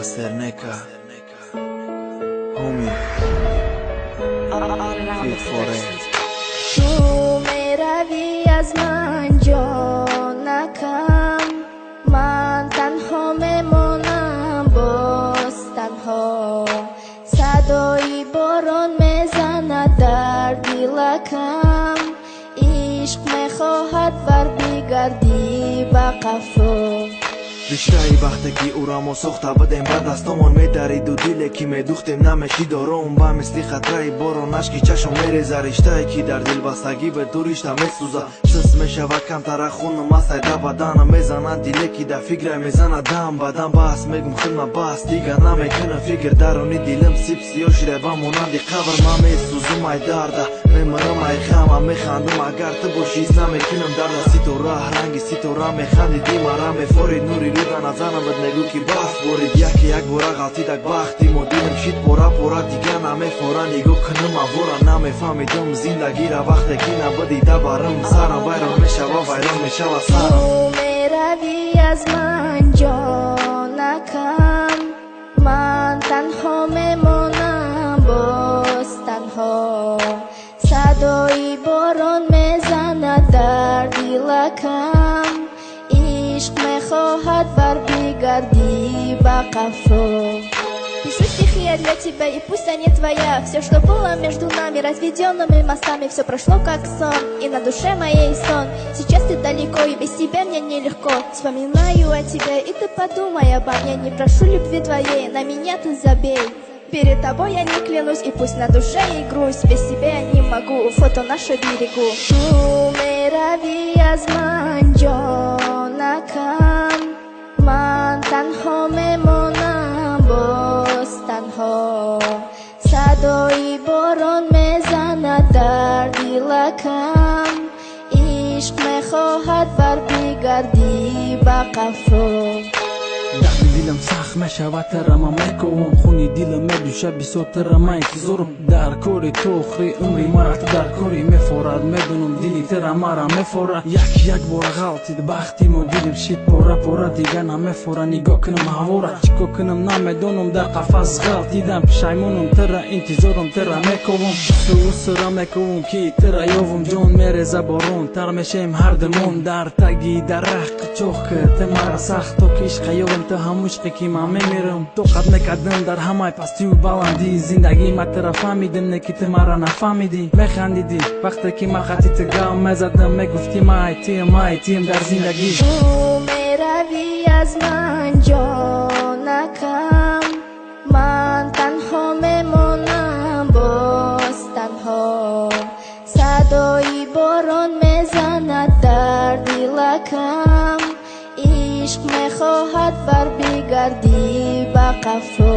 Master Neka, Homie, Fit for it. Ту меравӣ аз ман, ҷонакам, ман танҳо мемонам, боз танҳо. Садои борон мезанад дар дилакам, ишқ мехоҳад барбигардӣ ба қафо. Риштаи бахте ки ӯра мо сохта будем, ба дастомон медариду диле ки медухтем намешид ором, ба мисли қатраи борон ашки чашм мереза. Риштае ки дар дилбастагӣ бе ту ришта месӯза, сис мешавад камтара хунум астай да баданам мезанад, диле ки да фикрай мезанад дам ба дам. Бас мегум хидма, бас, дига намекунам фикр, даруни дилам сип сиёҳ шида ба монанди қабр. Ман месӯзум ай дарда, мемирам ай ғама, механдам агар ту бошӣ, ҳис намекунам дарда. Ситора ранги ситора механдиди, мара мефорид, нури рӯда назарам бад, мегӯ ки барф борид. Яке як бора ғалтидак бахти мо, дилам шид пора пора, дига намефора. Нигоҳ кунам авора, намефаҳмидам зиндагира вақте ки набудӣ барам. Сарам вайрон мешава, вайрон мешава сарам. Ту меравӣ аз ман, ҷонакам, ман танҳо мемонам, боз танҳо. Садои борон мезанад дар дилакам, ишқ мехоҳад барбигардӣ ба қафо. Пишу стихи я для тебя, и пусть они твоя. Все, что было между нами, разведенными мостами, все прошло как сон, и на душе моей сон. Сейчас ты далеко, и без тебя мне нелегко. Вспоминаю о тебе, и ты подумай обо мне. Не прошу любви твоей, на меня ты забей. Перед тобой я не клянусь, и пусть на душе и грусть. Без тебя я не могу, фото наше берегу. Ту меравӣ аз ман, ҷонакам, ман танҳо мемонам, боз танҳо. Садои борон мезанад дар дилакам, ишқ мехоҳад барбигардӣ ба қафо. Дарди дилам сахт мешавад, тарама мековам, хуни дилам медӯша бисёр, тарама интизорам. Дар кори ту охири умри мара ту дар кори мефорад, медонам, дили тара мара мефора. Як як бора ғалтид бахти мо, дилим шид пора пора, дига намефора. Нигоҳ кунам ҳавора, чӣ кор кунам намедонам, дар қафас ғалтидам, пушаймонам, тара интизорам, тара мековам, сусура мековам ки тара ёвам. Ҷон мереза борон, тар мешем ҳардумон дар таги дарахт. Қучоқ ки ту мара сахт, то ки ишқа ёвам, ту ҳамун ишқе ки ман мемирам. Тоқат мекардам дар ҳамаи пастию баландӣ зиндагӣ, ма тара фаҳмидим, не ки ту мара нафаҳмидӣ. Механдидӣ вақте ки ман хати ту гам мезадам, мегуфтӣ ман айтиам, айтиам дар зиндагӣ. Ту меравӣ аз ман, ҷонакам, ман танҳо мемонам, боз танҳо. Садои борон мезанад дар дилакам, ишқ мехоҳад барбигардӣ ба қафо.